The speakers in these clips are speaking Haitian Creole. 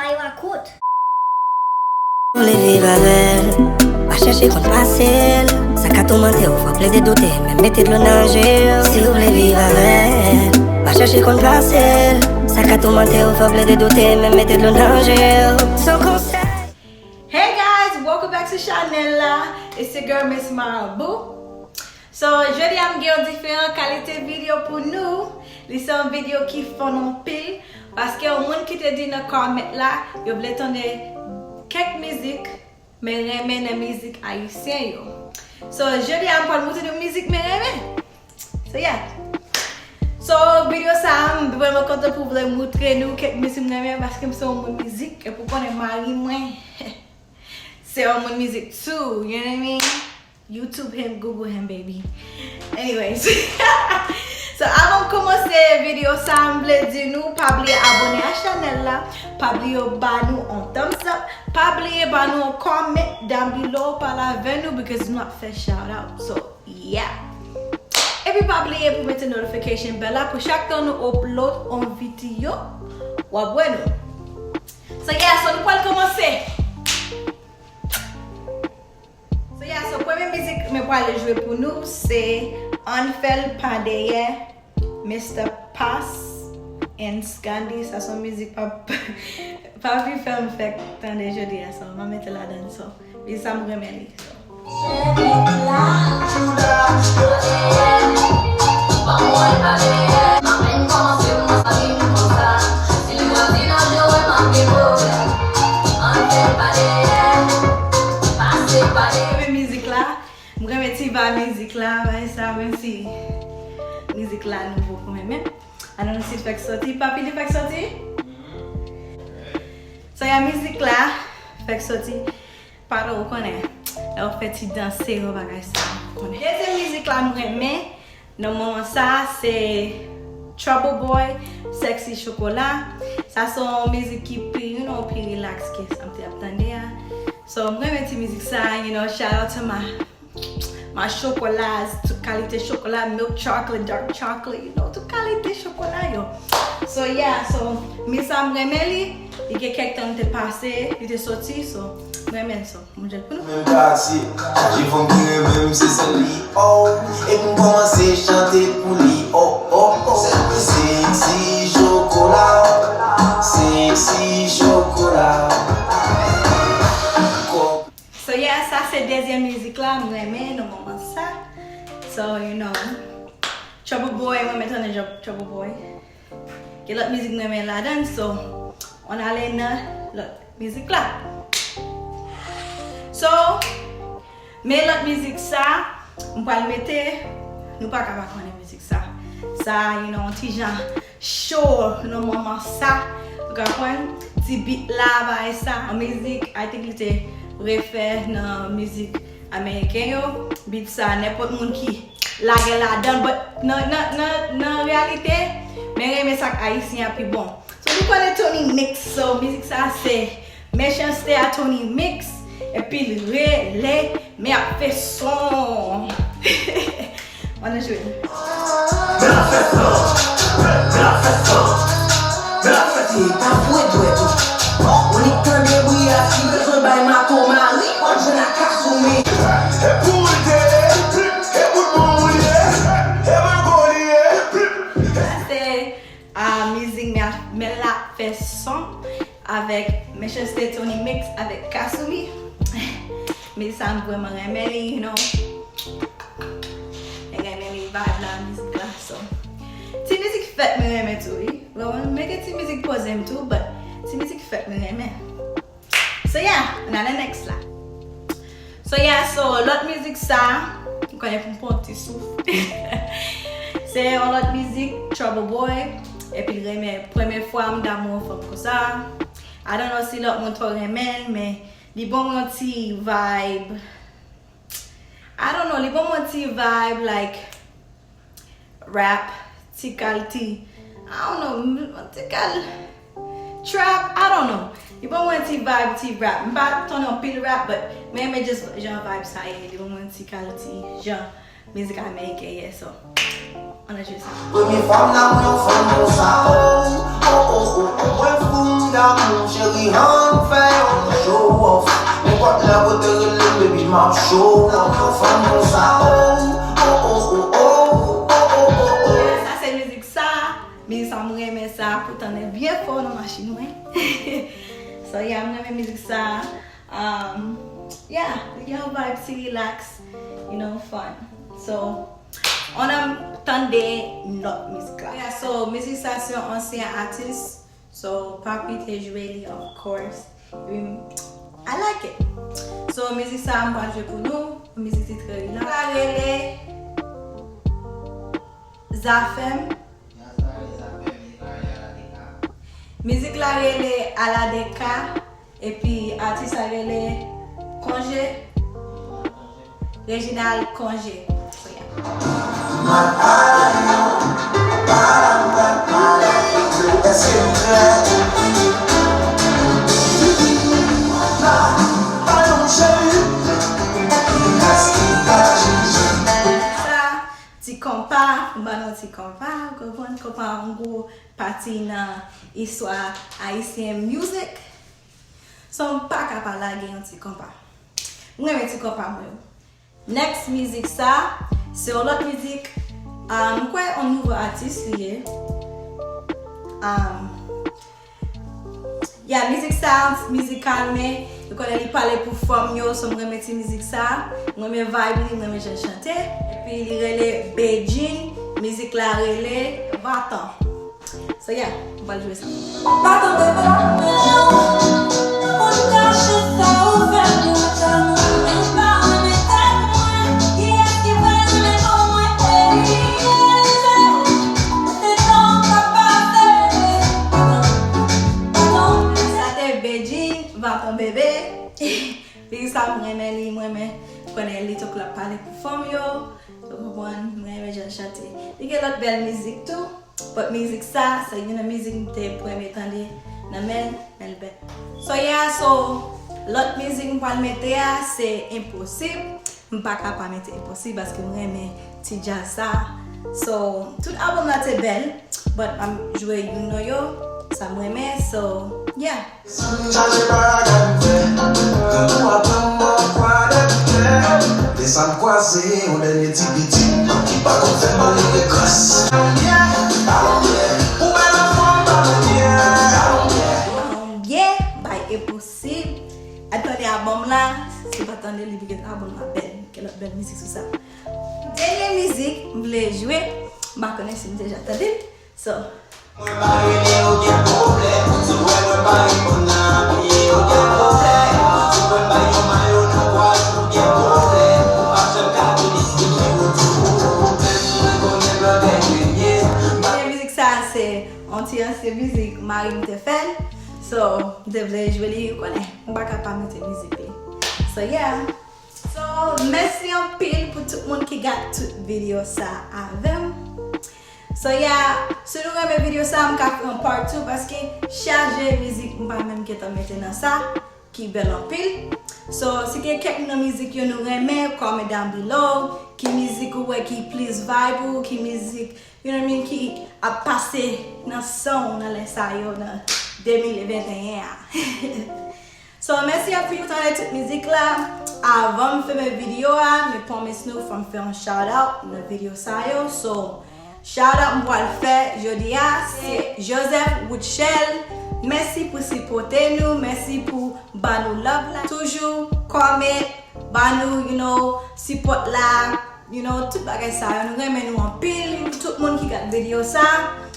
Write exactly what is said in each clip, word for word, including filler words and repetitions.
Ayo akout. Ou vle viv avè l, pa chèche konn pase l. Sa ka toumante w, fò w plede doute, menm mete dlo nan je w. Si w vle viv avè l, pa chèche konn pase l. Sa ka toumante w, fò w plede doute, menm mete dlo nan je w. Son konsèy. Hey guys, welcome back to chanèl la. It's your girl Miss Marabou. So, jodi a m gen yon diferan kalite videyo pou nou. Li se yon videyo ki fun anpil, paske yon moun ki te di nan comment la, yo vle tande kèk mizik men renmen nan mizik ayisyen yo. So, jodi a m pral montre nou mizik men renmen. So, yeah. So, videyo sa a, m vrèman kontan pou vle montre nou kèk mizik m renmen, paske m se yon moun mizik, epi w konnen mari mwen se yon moun mizik too, you know what I mean? YouTube him, Google him, baby. Anyways. So, avan m kòmanse videyo sa, m vle di nou, pa bliye abòne a chanèl la, pa bliye ba nou on thumbs up, pa bliye ba nou on comment down below, pale avè nou, because nou ap fè shout out. So, yeah. Epi pa bliye pou mete notification bell la, pou chak tan nou upload on videyo, w ap wè nou. So, yeah, so nou pral kòmanse. So, yeah, so premye mizik mwen pral jwe pou nou, se Ann Fè L Pa Dèyè, Mister Pass and Scandy. Sa se yon mizik pa, pa vin fè m fèk tande jodi a, so, m a mete ladan, so, mizik sa m renmen li, so. Premye mizik la, m renmen ti vibe mizik la, bagay sa, menm si mizik la nouvo pou mwen, men I don't know si l fèk soti. Papi, li fèk soti? So, yeah, mizik la fèk soti. Paran, ou konnen, lè w fè ti danse, yon bagay sa, ou konnen. Dezyèm mizik la m renmen nan moman sa, se Trouble Boy, Sexy Chocolat. Sa se yon mizik ki pi, you know, pi relax ke sa m te ap tande a. So, m renmen ti mizik sa, you know, shout out to my, my chocolats, tout kalite chokola, milk chocolate, dark chocolate, you know, tout kalite chokola yo. So, yeah, so, mizik sa m renmen li, li gen kèk tan li te pase, li te soti, so, m renmen l, so, m jwenn pou nou. Menm katye, chaje fanm ki renmen m, se sèl li, oh. E m kòmanse chante pou li, oh, oh, oh. Sexy chocolat, sexy chocolat. So, yeah, sa se dezyèm mizik la, m renmen nan moman sa. So, you know, Trouble Boy, mwen mèt tande Trou-, Trouble Boy. Gen lòt mizik m renmen ladan, so, ann ale nan lòt mizik la. So, men lòt mizik sa, m pral mete, nou pa ka pa konnen mizik sa. Sa, you know, yon ti jan cho nan moman sa. Ou konprann? Ti beat la, bagay sa, an mizik, I think li te refè nan mizik ameriken yo. Beat sa, nenpòt moun ki lage ladan, but nan, nan, nan, nan reyalite, men renmen sa k ayisyen an pi bon. So, nou konnen Tony Mix, so, mizik sa se Mechanste a Tony Mix, epi l rele Men ap fè son. Ann jwe. Men ap fè son. Men ap fè son. Men ap fè son. Tap fouye dwèt ou. Ou nik tande bri a, si bezwen bay mato mari, w ap jwenn ak Kasumi. E pou l te, e bout bon ou li ye, e mango li ye. Sa se, ah, mizik Men ap, Men l ap fè son avèk Mechanste, Tony Mix avèk Kasumi. Mizik sa m vrèman renmen li, you know. Mwen renmen li, vibe la, mizik la, so. Ti mizik fèt mwen renmen tou, wi. Bon, mwen gen ti mizik poze m tou, but ti mizik fèt mwen renmen. So, yeah, ann ale next la. So, yeah, so, lòt mizik sa, m konnen pou m pran yon ti souf. Se yon lòt mizik, Trouble Boy, epi l renmen, premye fwa m damou yon fanm konsa. I don't know si lòt moun twò renmen l, men li ban mwen yon ti vibe. I don't know, li ban mwen yon ti vibe, like, rap, ti kal ti, I don't know, m-, ti kal trap, I don't know. Li ban mwen ti vibe, ti rap. M pa tande anpil rap, but mwen renmen just jan vibe sa ye. Li ban mwen ti kal ti jan mizik ameriken ye, so. Ann jwe sa. Premye fwa m damou yon fanm konsa, oh, oh, oh, oh, oh, mwen fou, m Damou, cheri, ann fè yon show off. Nenpòt lè kote rele m, baby, m ap show off. Fanm konsa, oh, oh, oh, oh, oh, oh, oh, oh. Yeah, sa se mizik sa. Mizik sa, mwen renmen sa. Pou tande byen fò nan machin mwen. So, yeah, mwen renmen mizik sa. Um, yeah, li gen yon vibe ti relax, you know, fun. So, ann ann tande lòt mizik la. Yeah, so, mizik sa se yon ansyen atis. So, Papi te jwe li, of course. Epi, I like it. So, mizik sa a m pral jwe pou nou. Mizik ti trè relax. La rele Zafèm. Mizik la rele Aladeka. Epi atis la rele Konje. Reginald Congé. So, yeah. Sa, ti konpa, m ban nou ti konpa, ou konprann, konpa yon gwo pati nan istwa Haitian music. So, m pa ka pa lage yon ti konpa. M renmen ti konpa mwen yo. Next mizik sa, se yon lòt mizik, um, m kwè yon nouvo atis li ye. Um, yeah, mizik sa, mizik kalme, yo konnen li pale pou fanm yo, so m renmen ti mizik sa, m renmen vibe li, m renmen jan l chante. Epi li rele Bedjine, mizik la rele Vatan. So yeah, m pral jwe sa. Vatan bebe, mwen ou konn kache sa ou fè pou tèlman mwen pa renmen tèt mwen. Kiyès ki pral renmen kò mwen? Ey, ey, ey. Se tan k ap pase. Vatan. Sa te Bedjine, Vatan bebe. Li sa m renmen li, m renmen konnen li tankou l ap pale pou fanm yo. Ou konprann, m renmen jan l chante. Li gen lòt bèl mizik tou. But mizik sa, se youn nan mizik m te premye tande nan men l, men l bèl. So yeah, so lòt mizik m pral mete a, se Enposib. M pa ka pa mete Enposib paske m renmen ti djaz sa. So, tout album la te bèl, but m ap jwe youn nan yo, sa m renmen, so, yeah. Sa m chache pa gad m fè. Tankou aprann mwen kwa dèk tè. Desann kwaze yon dènye ti pitit ki pa konn fè mwen leve gras. Alonbyè, alonbyè, pou bèl anfan pa menm yè. Alonbyè. Alonbyè, bay Enposib. Al tande album la, si w pa tande li, bigèt album la bèl. Gen lòt bèl mizik sou sa. Dènye mizik, m vle jwe, m pa konnen si m deja tande l. So. Mwen pa rele ou gen pwoblèm. Si w wè mwen pa reponn nan apiye ou gen pwoblèm. Si w wè m bay yon mayo nan kwaj ou gen pwoblèm. Ou pa janm ka vin esplike ou di ou menm mwen konnen blòdè mwen ye. Dènye mizik sa se yon ti ansyen mizik mari m te fè l. So, m te vle jwe li, ou konnen, m pa ka pa mete mizik li. So, yeah. So, mèsi anpil pou tout moun ki gad tout videyo sa avè m. So, yeah, si nou renmen videyo sa, m ka fè yon part two paske chaje mizik m pa menm gentan mete nan sa, ki bèl anpil. So, si gen kèk nan mizik yo nou renmen, comment down below. Ki mizik ou wè ki plis vibe ou, ki mizik, you know what I mean, ki ap pase nan san w nan lè sa yo, nan de mil venteyen a. So, mèsi anpil pou tande tout mizik la. Avan m fèmen videyo a, mi promise nou fò m fè yon shout out nan videyo sa yo. So, shout out m pral fè jodi a, se Joseph Woodshell. Mèsi pou sipòte nou, mèsi pou ba nou love la. Toujou comment, ba nou, you know, sipòt la. You know, tout bagay sa yo, nou renmen nou anpil. Tout moun ki gad videyo sa,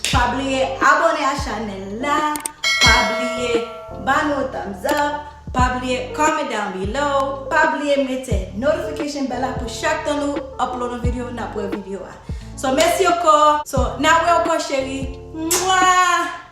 pa bliye abòne a chanèl la, pa bliye ba nou thumbs up, pa bliye comment down below, pa bliye mete notification bell la pou chak tan nou upload yon videyo, n ap wè videyo a. So, mèsi ankò. So, n a wè ankò, cheri. Mwa!